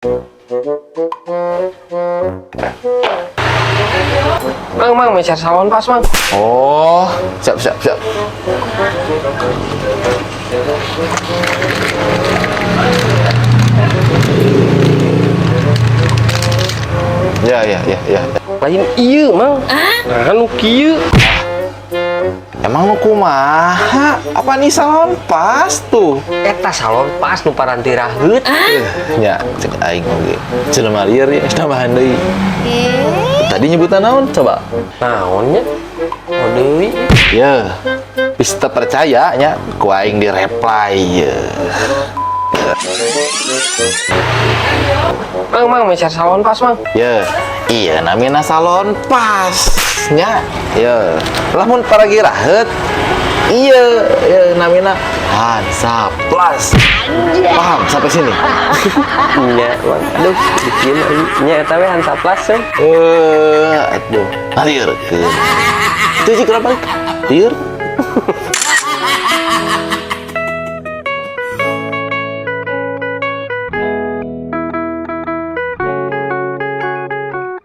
Mang, mang, meser Salonpas, Mang. Oh, siap, siap, siap. Ya. Lain ieu, Mang. Nah, nu kieu. Emang nu kumaha? Apa nih Salonpas tuh? Eta Salonpas nu paranti raheut. Eh, nya, cek aing oge. Jelema lieur ya, tambahan deui. Tadi nyebutan naon coba? Naon nya? Oh deui. Ya, bisa percaya nya ku aing di reply ya. Mang, mang, meser Salonpas, Mang. Ya, iya namina Salonpas nya. Ya, lamun paragi raheut iya, ya namina Hansaplast. Paham sampai sini? Nya, Mang. Aduh, bikin lagi. Nya eta we Hansaplast we. Eh, aduh, lieur. Itu sih kenapa? Lieur.